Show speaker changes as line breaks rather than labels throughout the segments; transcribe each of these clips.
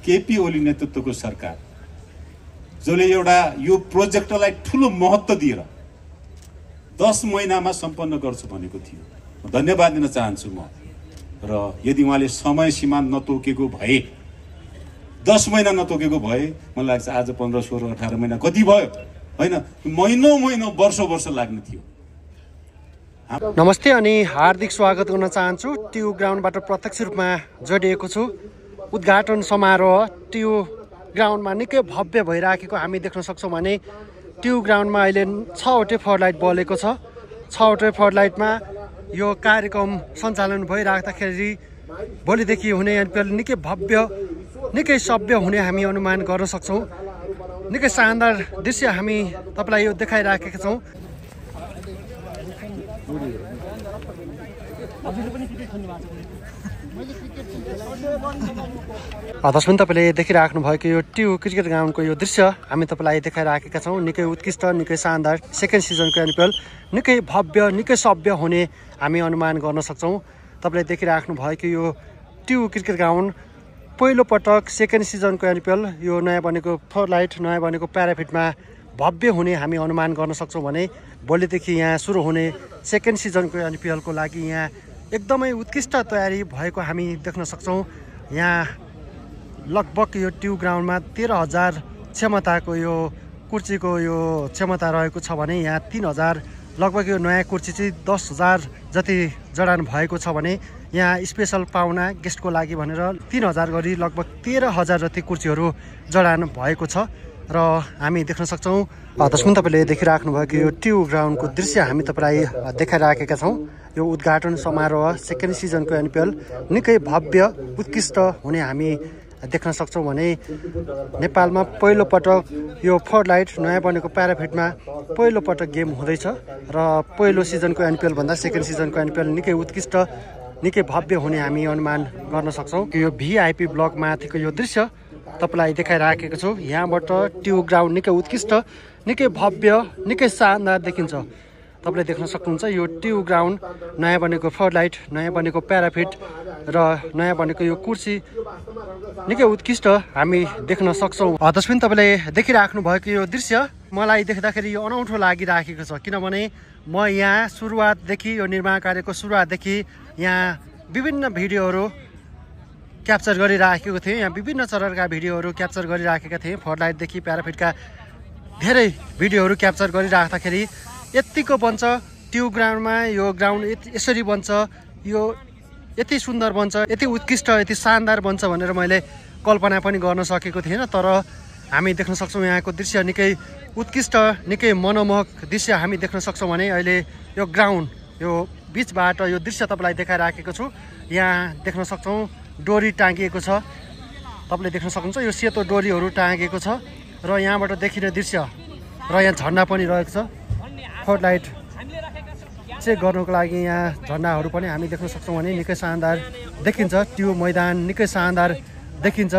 केपी ओली नेतृत्वको सरकार जसले एउटा यो प्रोजेक्टलाई ठुलो महत्त्व दिएर 10 महिनामा सम्पन्न गर्छु भनेको थियो। धन्यवाद दिन चाहन्छु म। र यदि उहाँले समय सीमा नतोकेको भए 10 महिना नतोकेको भए मलाई लाग्छ आज 15, 16, 18 महिना कति भयो हैन, महिनौ वर्ष लाग्ने थियो।
नमस्ते अनि हार्दिक स्वागत गर्न चाहन्छु। ट्यु ग्राउन्डबाट प्रत्यक्ष रूपमा जोडिएको छु। उद्घाटन समारोह ट्यु ग्राउन्डमा निकै भव्य भइराखेको हामी देख्न सक्छौँ भने ट्यु ग्राउन्डमा अहिले 6वटै फ्लडलाइट बलेको छ। 6वटै फ्लडलाइटमा यो कार्यक्रम सञ्चालन भइराख्दाखेरि भोलिदेखि हुने एनपिएल निकै भव्य निकै सभ्य हुने हामी अनुमान गर्न सक्छौँ। निकै शानदार दृश्य हामी तपाईँलाई यो देखाइराखेका छौँ। दर्शक तपाईँले देखिराख्नु भएको यो ट्यु क्रिकेट ग्राउन्डको यो दृश्य हामी तपाईँलाई देखाइराखेका छौँ। निकै उत्कृष्ट निकै शानदार सेकेन्ड सिजनको एनपिएल निकै भव्य निकै सभ्य हुने हामी अनुमान गर्न सक्छौँ। तपाईँले देखिराख्नु भएको यो ट्यु क्रिकेट ग्राउन्ड पहिलो पटक सेकेन्ड सिजनको एनपिएल यो नयाँ बनेको फ्लडलाइट नयाँ बनेको प्याराफिटमा भव्य हुने हामी अनुमान गर्न सक्छौँ भने भोलिदेखि यहाँ सुरु हुने सेकेन्ड सिजनको एनपिएलको लागि यहाँ एकदमै उत्कृष्ट तयारी भएको हामी देख्न सक्छौँ। यहाँ लगभग यो ट्यु ग्राउन्डमा 13,000 क्षमताको यो कुर्सीको यो क्षमता रहेको छ भने यहाँ 3,000 लगभग यो नयाँ कुर्सी चाहिँ 10,000 जति जडान भएको छ भने यहाँ स्पेसल पाहुना गेस्टको लागि भनेर 3,000 गरी लगभग 13,000 जति कुर्सीहरू जडान भएको छ र हामी देख्न सक्छौँ। दर्शक तपाईँले देखिराख्नु भएको यो ट्यु ग्राउन्डको दृश्य हामी तपाईँलाई देखाइराखेका छौँ। यो उद्घाटन समारोह सेकेन्ड सिजनको एनपिएल निकै भव्य उत्कृष्ट हुने हामी देख्न सक्छौँ भने नेपालमा पहिलो पटक यो फ्लडलाइट नयाँ बनेको प्याराफिटमा पहिलो पटक गेम हुँदैछ र पहिलो सिजनको एनपिएल भन्दा सेकेन्ड सिजनको एनपिएल निकै उत्कृष्ट निकै भव्य हुने हामी अनुमान गर्न सक्छौँ। यो भिआइपी ब्लक माथिको यो दृश्य तपाईँलाई देखाइराखेको छु। यहाँबाट ट्यु ग्राउन्ड निकै उत्कृष्ट निकै भव्य निकै शानदार देखिन्छ। तपाईँले देख्न सक्नुहुन्छ यो ट्यु ग्राउन्ड नयाँ बनेको फ्लडलाइट नयाँ बनेको प्याराफिट र नयाँ बनेको यो कुर्सी निकै उत्कृष्ट हामी देख्न सक्छौँ। दर्शक तपाईँले देखिराख्नु भएको यो दृश्य मलाई देख्दाखेरि यो अनौठो लागिराखेको छ किनभने म यहाँ सुरुवातदेखि यो निर्माण कार्यको सुरुवातदेखि यहाँ विभिन्न भिडियोहरू क्याप्चर गरिराखेको थिएँ। यहाँ विभिन्न चरणका भिडियोहरू क्याप्चर गरिराखेका थिएँ। फ्लडलाइटदेखि प्याराफिटका धेरै भिडियोहरू क्याप्चर गरिराख्दाखेरि यतिको बन्छ ट्यु ग्राउन्डमा यो ग्राउन्ड यसरी बन्छ यो यति सुन्दर बन्छ यति उत्कृष्ट यति शानदार बन्छ भनेर मैले कल्पना पनि गर्न सकेको थिएन। तर हामी देख्न सक्छौँ यहाँको दृश्य निकै उत्कृष्ट निकै मनमोहक दृश्य हामी देख्न सक्छौँ भने अहिले यो ग्राउन्ड यो बिचबाट यो दृश्य तपाईँलाई देखाइराखेको छु। यहाँ देख्न सक्छौँ डोरी टाँगिएको छ। तपाईँले देख्न सक्नुहुन्छ यो सेतो डोरीहरू टाँगिएको छ र यहाँबाट देखिने दृश्य र यहाँ झन्डा पनि रहेको छ। फ्लडलाइट चेक गर्नुको लागि यहाँ झन्डाहरू पनि हामी देख्न सक्छौँ भने निकै शानदार देखिन्छ। ट्यु मैदान निकै शानदार देखिन्छ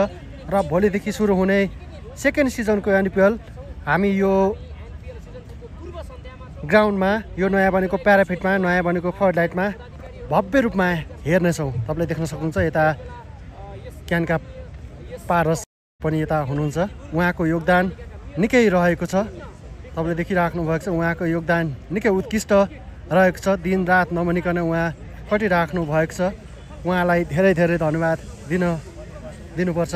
र भोलिदेखि सुरु हुने सेकेन्ड सिजनको एनपिएल हामी यो ग्राउन्डमा यो नयाँ बनेको प्याराफिटमा नयाँ बनेको फ्लडलाइटमा भव्य रूपमा हेर्नेछौँ। तपाईँले देख्न सक्नुहुन्छ यता क्यानका पारस पनि यता हुनुहुन्छ। उहाँको योगदान निकै रहेको छ। तपाईँले देखिराख्नु भएको छ उहाँको योगदान निकै उत्कृष्ट रहेको छ। दिनरात नमनिकन उहाँ खटिराख्नु भएको छ। उहाँलाई धेरै धेरै धन्यवाद दिनुपर्छ।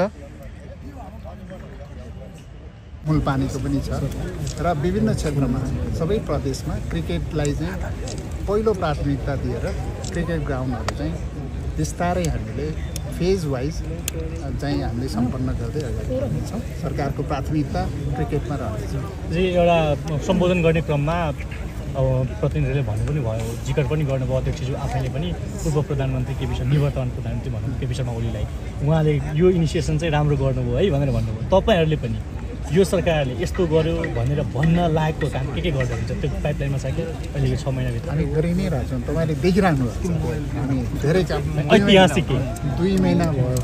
मूल पानीको पनि छ र विभिन्न क्षेत्रमा सबै प्रदेशमा क्रिकेटलाई चाहिँ पहिलो प्राथमिकता दिएर क्रिकेट ग्राउन्डहरू चाहिँ बिस्तारै हामीले फेज वाइज चाहिँ हामीले सम्पन्न गर्दै अगाडि बढ्नेछौँ। सरकारको प्राथमिकता क्रिकेटमा रहनेछ।
एउटा सम्बोधन गर्ने क्रममा अब प्रतिनिधिले भन्नु पनि भयो जिकर पनि गर्नुभयो अध्यक्षज्यू आफैले पनि पूर्व प्रधानमन्त्री केपी शर्मा निवर्तमान प्रधानमन्त्री भनौँ केपी शर्मा ओलीलाई उहाँले यो इनिसिएसन चाहिँ राम्रो गर्नुभयो है भनेर भन्नुभयो। तपाईँहरूले पनि यो सरकारले यस्तो गर्यो भनेर भन्न लागेको काम के गर्दै हुन्छ त्यो पाइपलाइनमा छ कि अहिलेको 6 महिनाभित्र
हामी गरि नै रहेछौँ। तपाईँले देखिरहनु भएको हामी धेरै काम
ऐतिहासिक
2 महिना भयो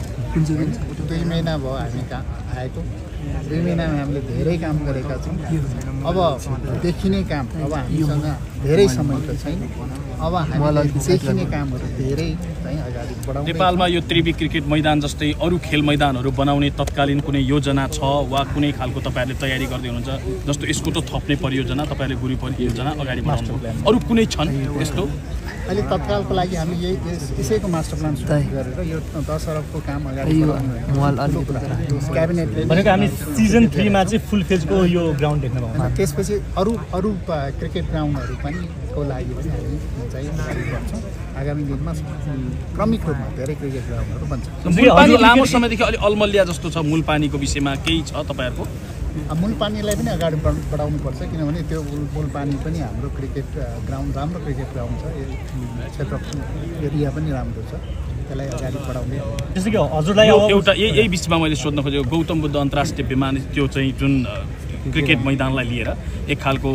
2 महिना भयो हामी कहाँ आएको 2 महिनामा हामीले धेरै काम गरेका छौँ। अब देखिने काम अब हामीसँग धेरै समय त छैन। अब हामीले देखिने कामहरू धेरै चाहिँ अगाडि बढाउँदै
नेपालमा यो त्रिवी क्रिकेट मैदान जस्तै अरू खेल मैदानहरू बनाउने तत्कालीन कुनै योजना छ वा कुनै खालको तपाईँहरूले तयारी गर्दै हुनुहुन्छ? जस्तो यसको त थप्ने परियोजना, तपाईँहरूले गुरु परियोजना अगाडि बढाउनु, अरू कुनै छन् यस्तो?
अहिले तत्कालको लागि हामी यसैको मास्टर प्लान सुरु गरेर यो 10 अरबको काम अगाडि बढाउनु क्याबिनेटले
भनेको हामी सिजन 3 मा चाहिँ फुल फेजको यो ग्राउन्ड देख्न पाउँछौँ।
त्यसपछि अरू क्रिकेट ग्राउन्डहरू पनि को लागि पनि हामी चाहिँ अगाडि बढ्छौँ। आगामी दिनमा क्रमिक रूपमा धेरै क्रिकेट ग्राउन्डहरू बन्छ।
मूलपानी लामो समयदेखि अलि अलमल्लिया जस्तो छ, मूलपानीको विषयमा केही छ तपाईँहरूको?
मूलपानीलाई पनि अगाडि बढाउनुपर्छ, किनभने त्यो मूलपानी पनि हाम्रो क्रिकेट ग्राउन्ड राम्रो क्रिकेट ग्राउन्ड छ, यो क्षेत्र एरिया पनि राम्रो छ, त्यसलाई अगाडि बढाउने।
जस्तो कि हजुरलाई
एउटा यही बिचमा मैले सोध्न खोजेको, गौतम बुद्ध अन्तर्राष्ट्रिय विमान त्यो चाहिँ जुन क्रिकेट मैदानलाई लिएर एक खालको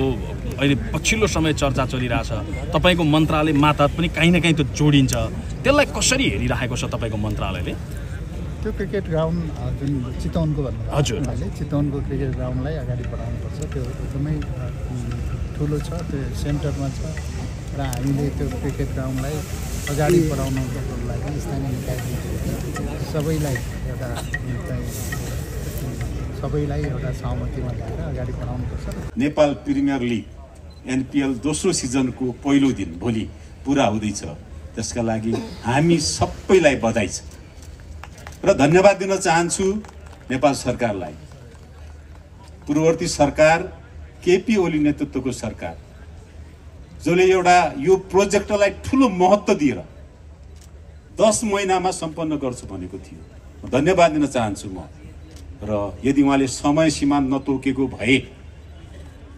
अहिले पछिल्लो समय चर्चा चलिरहेछ, तपाईँको मन्त्रालय मार्फत पनि कहीँ न कहीँ त्यो जोडिन्छ, त्यसलाई कसरी हेरिरहेको छ तपाईँको मन्त्रालयले?
त्यो क्रिकेट ग्राउन्ड जुन चितवनको भन्नु
हजुर,
चितवनको क्रिकेट ग्राउन्डलाई अगाडि बढाउनुपर्छ। त्यो एकदमै ठुलो छ, त्यो सेन्टरमा छ र हामीले त्यो क्रिकेट ग्राउन्डलाई अगाडि बढाउनको लागि स्थानीय निकाय सबैलाई एउटा सहमतिमा ल्याएर अगाडि बढाउनुपर्छ।
नेपाल प्रिमियर लिग NPL दोस्रो सिजनको पहिलो दिन भोलि पुरा हुँदैछ। त्यसका लागि हामी सबैलाई बधाई छ र धन्यवाद दिन चाहन्छु नेपाल सरकारलाई। पूर्ववर्ती सरकार केपी ओली नेतृत्वको सरकार जसले एउटा यो प्रोजेक्टलाई ठुलो महत्त्व दिएर 10 महिनामा सम्पन्न गर्छु भनेको थियो। धन्यवाद दिन चाहन्छु म। र यदि उहाँले समय सीमा नतोकेको भए,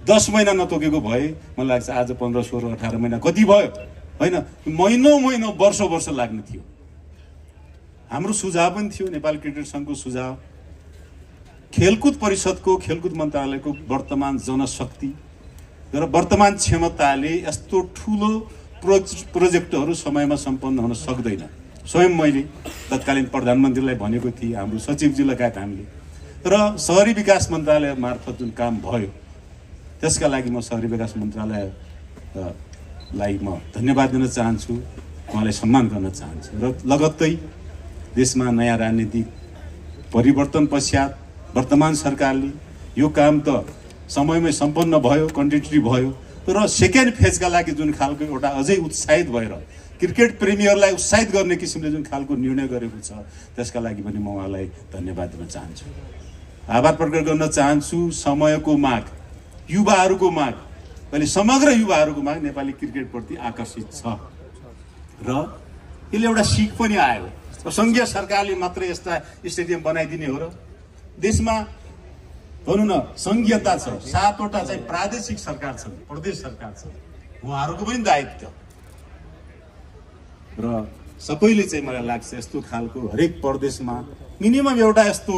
10 महिना नतोकेको भए, मलाई लाग्छ आज 15, 16, 18 महिना कति भयो होइन, महिनौ वर्ष लाग्ने थियो। हाम्रो सुझाव पनि थियो, नेपाल क्रिकेट सङ्घको सुझाव, खेलकुद परिषदको, खेलकुद मन्त्रालयको वर्तमान जनशक्ति र वर्तमान क्षमताले यस्तो ठुलो प्रोजेक्टहरू समयमा सम्पन्न हुन सक्दैन। स्वयं मैले तत्कालीन प्रधानमन्त्रीलाई भनेको थिएँ, हाम्रो सचिवजी लगायत हामीले, र शहरी विकास मन्त्रालय मार्फत जुन काम भयो त्यसका लागि म शहरी विकास मन्त्रालयलाई म धन्यवाद दिन चाहन्छु, उहाँलाई सम्मान गर्न चाहन्छु। र लगत्तै देशमा नयाँ राजनीतिक परिवर्तन पश्चात वर्तमान सरकारले यो काम त समयमै सम्पन्न भयो, कन्टिन्युटी भयो, र सेकेन्ड फेजका लागि जुन खालको एउटा अझै उत्साहित भएर क्रिकेट प्रेमीहरूलाई उत्साहित गर्ने किसिमले जुन खालको निर्णय गरेको छ त्यसका लागि पनि म उहाँलाई धन्यवाद दिन चाहन्छु, आभार प्रकट गर्न चाहन्छु। समयको माग, युवाहरूको माग, अहिले समग्र युवाहरूको माग नेपाली क्रिकेटप्रति आकर्षित छ र यसले एउटा सिक पनि आयो। सङ्घीय सरकारले मात्र यस्ता स्टेडियम बनाइदिने हो र? देशमा भनौँ न सङ्घीयता छ, 7वटा चाहिँ प्रादेशिक सरकार छन्, प्रदेश सरकार छ, उहाँहरूको पनि दायित्व र सबैले चाहिँ मलाई लाग्छ यस्तो खालको हरेक प्रदेशमा मिनिमम एउटा यस्तो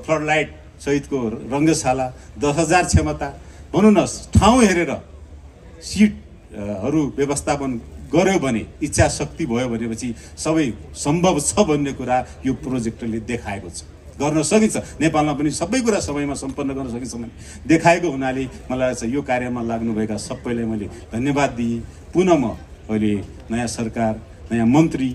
फ्लड लाइट सहितको रङ्गशाला, 10,000 क्षमता, भनौँ न ठाउँ हेरेर सिटहरू व्यवस्थापन गर्यो भने, इच्छा शक्ति भयो भनेपछि सबै सम्भव छ भन्ने कुरा यो प्रोजेक्टले देखाएको छ। गर्न सकिन्छ, नेपालमा पनि सबै कुरा समयमा सम्पन्न गर्न सकिन्छ भने देखाएको हुनाले मलाई लाग्छ यो कार्यमा लाग्नुभएका सबैलाई मैले धन्यवाद दिएँ। पुनः म अहिले नयाँ सरकार, नयाँ मन्त्री,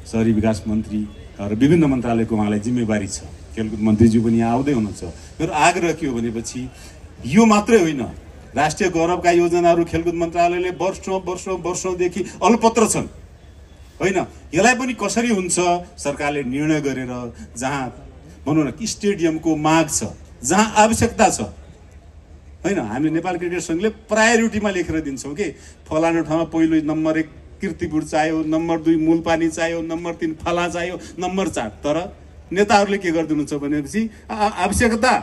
शहरी विकास मन्त्री र विभिन्न मन्त्रालयको उहाँलाई जिम्मेवारी छ, खेलकुद मन्त्रीज्यू पनि यहाँ आउँदै हुनुहुन्छ। मेरो आग्रह के हो भनेपछि यो मात्रै होइन, राष्ट्रिय गौरवका योजनाहरू खेलकुद मन्त्रालयले वर्षौँदेखि अलपत्र छन् होइन, यसलाई पनि कसरी हुन्छ सरकारले निर्णय गरेर, जहाँ भनौँ न स्टेडियमको माग छ, जहाँ आवश्यकता छ होइन, हामी नेपाल क्रिकेट सङ्घले प्रायोरिटीमा लेखेर दिन्छौँ कि फलानु ठाउँमा पहिलो नम्बर 1 कीर्तिपुर चाहियो, नम्बर 2 मूलपानी चाहियो, नम्बर 3 फला चाहियो, नम्बर 4। तर नेताहरूले के गरिदिनुहुन्छ भनेपछि आवश्यकता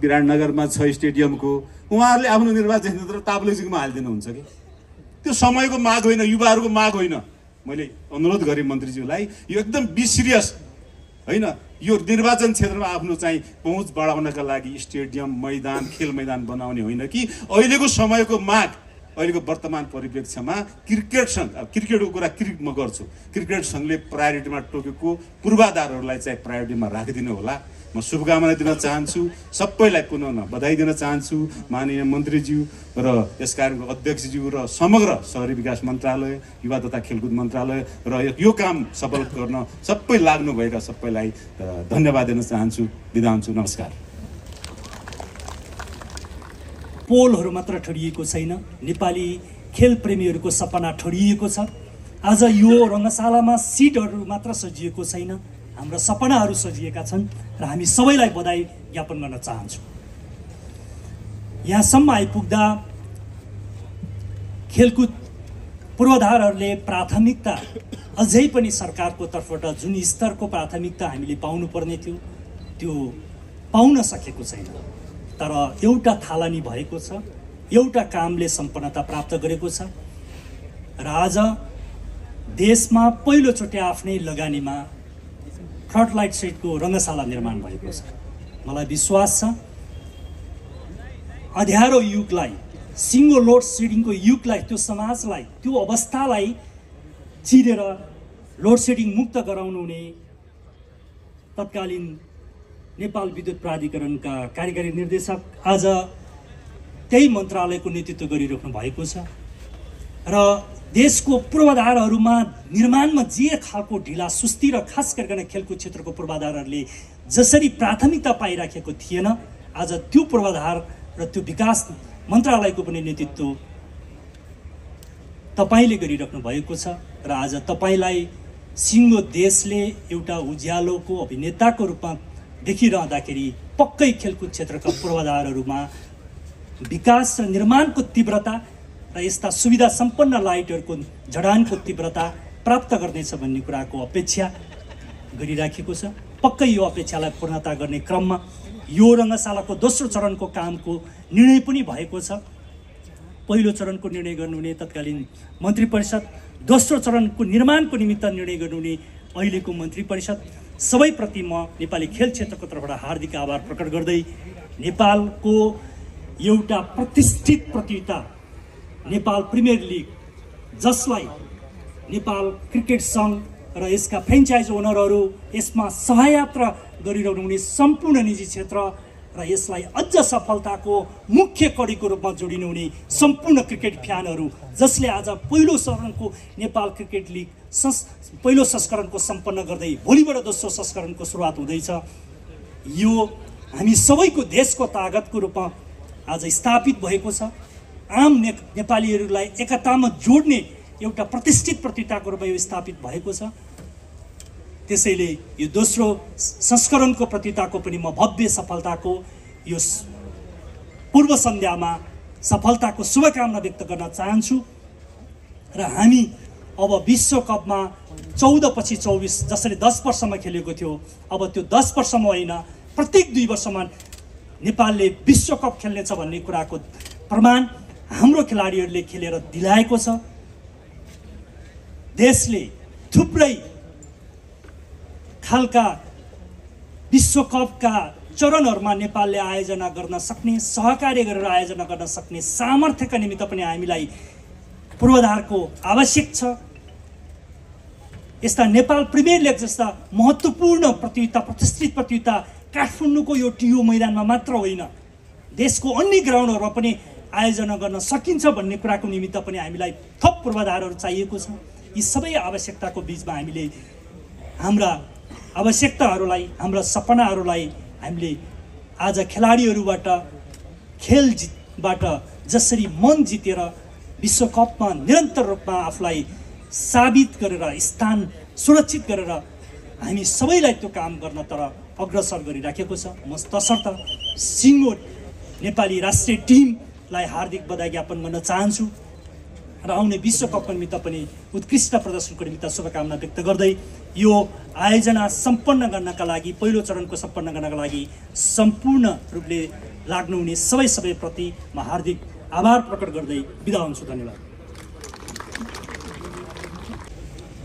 विराटनगरमा छ स्टेडियमको, उहाँहरूले आफ्नो निर्वाचन क्षेत्र ताप्लेजुङमा हालिदिनुहुन्छ कि त्यो समयको माग होइन, युवाहरूको माग होइन। मैले अनुरोध गरेँ मन्त्रीज्यूलाई, यो एकदम सिरियस होइन, यो निर्वाचन क्षेत्रमा आफ्नो चाहिँ पहुँच बढाउनका लागि स्टेडियम, मैदान, खेल मैदान बनाउने होइन कि अहिलेको समयको माग, अहिलेको वर्तमान परिप्रेक्ष्यमा क्रिकेट सङ्घ, अब क्रिकेटको कुरा क्रिकेट म गर्छु, क्रिकेट सङ्घले प्रायोरिटीमा टोकेको पूर्वाधारहरूलाई चाहिँ प्रायोरिटीमा राखिदिनु होला। म शुभकामना दिन चाहन्छु। सबैलाई पुनः बधाई दिन चाहन्छु। माननीय मन्त्रीज्यू र यस कार्यक्रमको अध्यक्षज्यू र समग्र शहरी विकास मन्त्रालय, युवा तथा खेलकुद मन्त्रालय र यो काम सफल गर्न सबै लाग्नुभएका सबैलाई धन्यवाद दिन चाहन्छु। बिदा हुन्छु। नमस्कार।
पोलहरू मात्र ठडिएको छैन, नेपाली खेल प्रेमीहरूको सपना ठडिएको छ। आज यो रङ्गशालामा सिटहरू मात्र सजिएको छैन, हाम्रा सपनाहरू सजिएका छन् र हामी सबैलाई बधाई ज्ञापन गर्न चाहन्छौँ। यहाँसम्म आइपुग्दा खेलकुद पूर्वाधारहरूले प्राथमिकता अझै पनि सरकारको तर्फबाट जुन स्तरको प्राथमिकता हामीले पाउनुपर्ने थियो त्यो पाउन सकेको छैन। तर एउटा थालनी भएको छ, एउटा कामले सम्पन्नता प्राप्त गरेको छ र आज देशमा पहिलोचोटि आफ्नै लगानीमा फ्लड लाइट सेटको रङ्गशाला निर्माण भएको छ। मलाई विश्वास छ अँध्यारो युगलाई, सिङ्गो लोड सेडिङको युगलाई, त्यो समाजलाई, त्यो अवस्थालाई चिरेर लोड सेडिङ मुक्त गराउनु हुने तत्कालीन नेपाल विद्युत प्राधिकरणका कार्यकारी निर्देशक आज त्यही मन्त्रालयको नेतृत्व गरिराख्नु भएको छ र देशको पूर्वाधारहरूमा निर्माणमा जे खालको ढिला सुस्ती र खास गरिकन खेलकुद क्षेत्रको पूर्वाधारहरूले जसरी प्राथमिकता पाइराखेको थिएन, आज त्यो पूर्वाधार र त्यो विकास मन्त्रालयको पनि नेतृत्व तपाईँले गरिराख्नु भएको छ र आज तपाईँलाई सिङ्गो देशले एउटा उज्यालोको अभिनेताको रूपमा देखिरहँदाखेरि पक्कै खेलकुद क्षेत्रका पूर्वाधारहरूमा विकास र निर्माणको तीव्रता र यस्ता सुविधा सम्पन्न लाइटहरूको जडानको तीव्रता प्राप्त गर्नेछ भन्ने कुराको अपेक्षा गरिराखेको छ। पक्कै यो अपेक्षालाई पूर्णता गर्ने क्रममा यो रङ्गशालाको दोस्रो चरणको कामको निर्णय पनि भएको छ। पहिलो चरणको निर्णय गर्नुहुने तत्कालीन मन्त्री परिषद, दोस्रो चरणको निर्माणको निमित्त निर्णय गर्नुहुने अहिलेको मन्त्री परिषद, सबैप्रति म नेपाली खेल क्षेत्रको तर्फबाट हार्दिक आभार प्रकट गर्दै नेपालको एउटा प्रतिष्ठित प्रतियोगिता नेपाल प्रिमियर लिग, जसलाई नेपाल क्रिकेट सङ्घ र यसका फ्रेन्चाइज ओनरहरू, यसमा सहयात्रा गरिरहनु हुने सम्पूर्ण निजी क्षेत्र र यसलाई अझ सफलताको मुख्य कडीको रूपमा जोडिनु हुने सम्पूर्ण क्रिकेट फ्यानहरू, जसले आज पहिलो चरणको नेपाल क्रिकेट लिग पहिलो संस्करणको सम्पन्न गर्दै भोलिबाट दोस्रो संस्करणको सुरुवात हुँदैछ। यो हामी सबैको देशको तागतको रूपमा आज स्थापित भएको छ। आम नेपालीहरूलाई एकतामा जोड्ने एउटा प्रतिष्ठित प्रतियोगिताको रूपमा यो स्थापित भएको छ। त्यसैले यो दोस्रो संस्करणको प्रतियोगिताको पनि म भव्य सफलताको यो पूर्व सन्ध्यामा सफलताको शुभकामना व्यक्त गर्न चाहन्छु र हामी अब विश्वकपमा 14 पछि 24 जसरी 10 वर्षमा खेलेको थियो, अब त्यो 10 वर्षमा होइन प्रत्येक 2 वर्षमा नेपालले विश्वकप खेल्नेछ भन्ने कुराको प्रमाण हाम्रो खेलाडीहरूले खेलेर दिलाएको छ। देशले थुप्रै खालका विश्वकपका चरणहरूमा नेपालले आयोजना गर्न सक्ने, सहकार्य गरेर आयोजना गर्न सक्ने सामर्थ्यका निमित्त पनि हामीलाई पूर्वाधारको आवश्यक छ। यस्ता नेपाल प्रिमियर लिग जस्ता महत्त्वपूर्ण प्रतियोगिता, प्रतिष्ठित प्रतियोगिता काठमाडौँको यो टियु मैदानमा मात्र होइन, देशको अन्य ग्राउन्डहरूमा पनि आयोजना गर्न सकिन्छ भन्ने कुराको निमित्त पनि हामीलाई थप पूर्वाधारहरू चाहिएको छ। यी सबै आवश्यकताको बिचमा हामीले हाम्रा आवश्यकताहरूलाई, हाम्रा सपनाहरूलाई हामीले आज खेलाडीहरूबाट खेलबाट जसरी मन जितेर विश्वकपमा निरन्तर रूपमा आफूलाई साबित गरेर, स्थान सुरक्षित गरेर हामी सबैलाई त्यो काम गर्न तर अग्रसर गरिराखेको छ। म तसर्थ सिङ्गो नेपाली राष्ट्रिय टिमलाई हार्दिक बधाई ज्ञापन गर्न चाहन्छु र आउने विश्वकपको निमित्त पनि उत्कृष्ट प्रदर्शनको निमित्त शुभकामना व्यक्त गर्दै यो आयोजना सम्पन्न गर्नका लागि, पहिलो चरणको सम्पन्न गर्नका लागि सम्पूर्ण रूपले लाग्नुहुने सबैप्रति म हार्दिक आभार प्रकट गर्दै बिदा हुन्छु। धन्यवाद।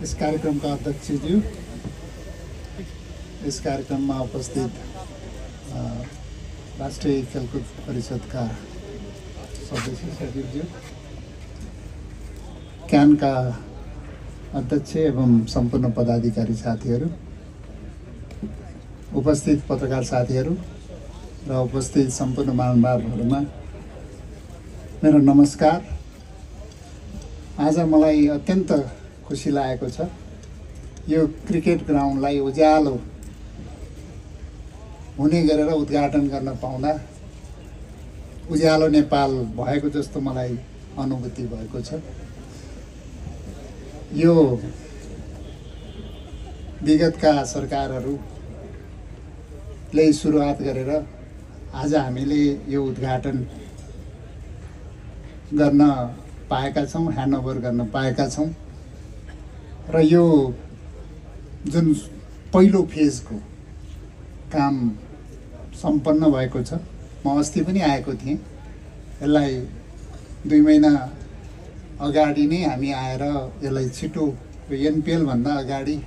यस कार्यक्रमका अध्यक्षज्यू, यस कार्यक्रममा उपस्थित राष्ट्रिय खेलकुद परिषदका सदस्य सचिवज्यू, क्यानका अध्यक्ष एवं सम्पूर्ण पदाधिकारी साथीहरू, उपस्थित पत्रकार साथीहरू र उपस्थित सम्पूर्ण महानुभावहरूमा मेरो नमस्कार। आज मलाई अत्यन्त खुसी लागेको छ यो क्रिकेट ग्राउन्डलाई उज्यालो हुने गरेर उद्घाटन गर्न पाउँदा उज्यालो नेपाल भएको जस्तो मलाई अनुभूति भएको छ। यो विगतका सरकारहरूले सुरुवात गरेर आज हामीले यो उद्घाटन गर्न पाएका छौँ, ह्यान्डओभर गर्न पाएका छौँ र यो जुन पहिलो फेजको काम सम्पन्न भएको छ। म अस्ति पनि आएको थिएँ, यसलाई 2 महिना अगाडि नै हामी आएर यसलाई छिटो एनपिएल भन्दा अगाडि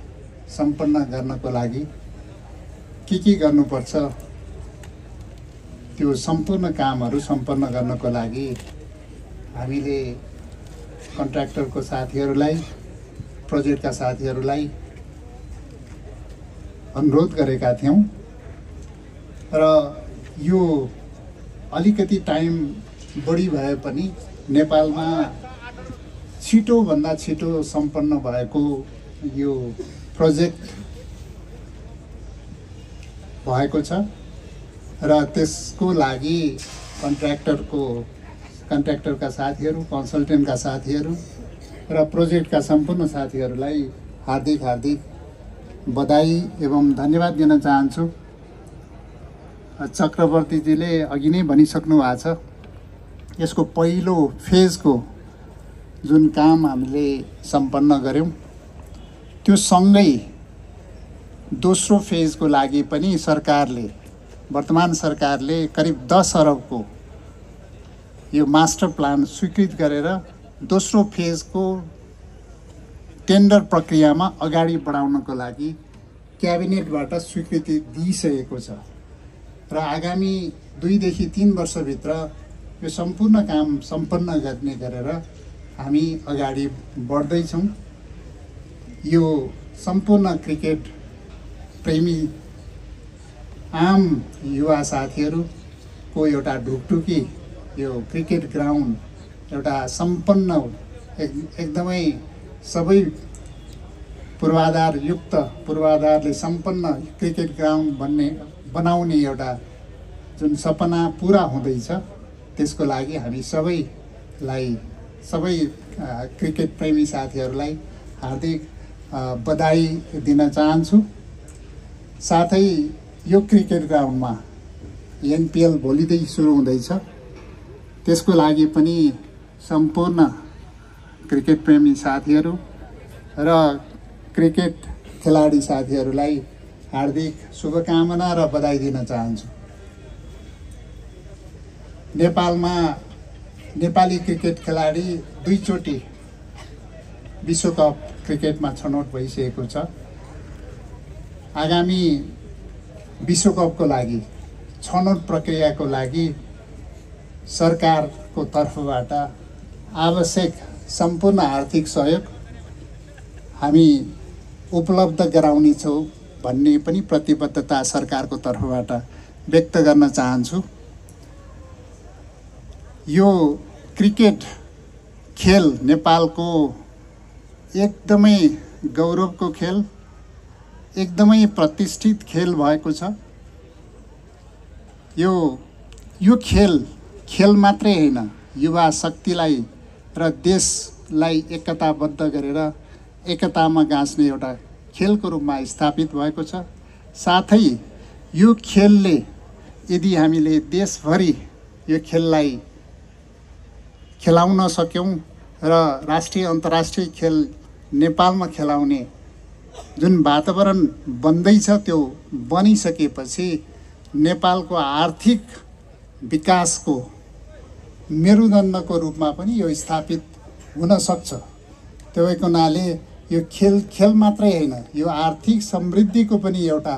सम्पन्न गर्नको लागि के गर्नुपर्छ त्यो सम्पूर्ण कामहरू सम्पन्न गर्नको लागि हामीले कन्ट्र्याक्टरको साथीहरूलाई, प्रोजेक्टका साथीहरूलाई अनुरोध गरेका थियौँ र यो अलिकति टाइम बढी भए पनि नेपालमा छिटोभन्दा छिटो सम्पन्न भएको यो प्रोजेक्ट भएको छ र त्यसको लागि कन्ट्र्याक्टरका साथीहरू, कन्सल्टेन्टका साथीहरू र प्रोजेक्टका सम्पूर्ण साथीहरूलाई हार्दिक बधाई एवं धन्यवाद दिन चाहन्छु। चक्रवर्तीजीले अघि नै भनिसक्नु भएको छ, यसको पहिलो फेजको जुन काम हामीले सम्पन्न गऱ्यौँ त्यो सँगै दोस्रो फेजको लागि पनि वर्तमान सरकारले करिब 10 अरबको यो मास्टर प्लान स्वीकृत गरेर दोस्रो फेजको टेन्डर प्रक्रियामा अगाडि बढाउनको लागि क्याबिनेटबाट स्वीकृति दिइसकेको छ र आगामी 2 देखि 3 वर्षभित्र यो सम्पूर्ण काम सम्पन्न गर्ने गरेर हामी अगाडि बढ्दैछौँ। यो सम्पूर्ण क्रिकेट प्रेमी आम युवा साथीहरूको एउटा ढुकढुकी यो क्रिकेट ग्राउन्ड एउटा सम्पन्न एकदमै सबै पूर्वाधारले सम्पन्न क्रिकेट ग्राउन्ड बनाउने एउटा जुन सपना पुरा हुँदैछ त्यसको लागि हामी सबै क्रिकेट प्रेमी साथीहरूलाई हार्दिक बधाई दिन चाहन्छु। साथै यो क्रिकेट ग्राउन्डमा एनपिएल भोलिदेखि सुरु हुँदैछ, त्यसको लागि पनि सम्पूर्ण क्रिकेट प्रेमी साथीहरू र क्रिकेट खेलाडी साथीहरूलाई हार्दिक शुभकामना र बधाई दिन चाहन्छु। नेपालमा नेपाली क्रिकेट खेलाडी 2 चोटि विश्वकप क्रिकेटमा छनौट भइसकेको छ। आगामी विश्वकपको लागि छनौट प्रक्रियाको लागि सरकारको तर्फबाट आवश्यक सम्पूर्ण आर्थिक सहयोग हामी उपलब्ध गराउनेछौँ भन्ने पनि प्रतिबद्धता सरकारको तर्फबाट व्यक्त गर्न चाहन्छु। यो क्रिकेट खेल नेपालको एकदमै गौरवको खेल, एकदमै प्रतिष्ठित खेल भएको छ। यो खेल मात्रै होइन, युवा शक्तिलाई र देशलाई एकताबद्ध गरेर एकतामा गाँच्ने एउटा खेलको रूपमा स्थापित भएको छ। साथै यो खेलले यदि हामीले देशभरि यो खेललाई खेलाउन सक्यौँ र राष्ट्रिय अन्तर्राष्ट्रिय खेल नेपालमा खेलाउने जुन वातावरण बन्दैछ त्यो बनिसकेपछि नेपालको आर्थिक विकासको मेरुदण्डको रूपमा पनि यो स्थापित हुन सक्छ। त्यो भएको हुनाले यो खेल मात्रै होइन, यो आर्थिक समृद्धिको पनि एउटा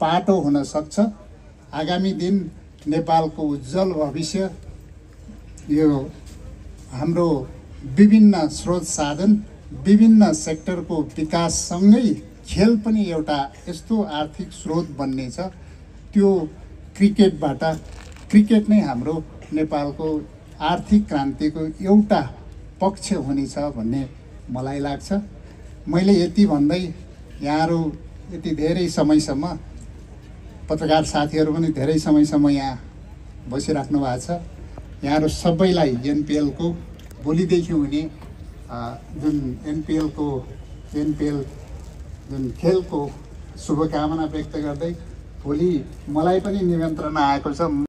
पाटो हुन सक्छ। आगामी दिन नेपालको उज्जवल भविष्य यो हाम्रो विभिन्न स्रोत साधन, विभिन्न सेक्टरको विकाससँगै खेल पनि एउटा यस्तो आर्थिक स्रोत बन्नेछ त्यो क्रिकेटबाट। क्रिकेट नै हाम्रो नेपालको आर्थिक क्रान्तिको एउटा पक्ष हुनेछ भन्ने मलाई लाग्छ। मैले यति भन्दै यहाँहरू यति धेरै समयसम्म पत्रकार साथीहरू पनि धेरै समयसम्म यहाँ बसिराख्नु भएको छ। यहाँहरू सबैलाई एनपिएलको भोलिदेखि हुने जुन एनपिएल जुन खेलको शुभकामना व्यक्त गर्दै भोलि मलाई पनि निमन्त्रणा आएको छ।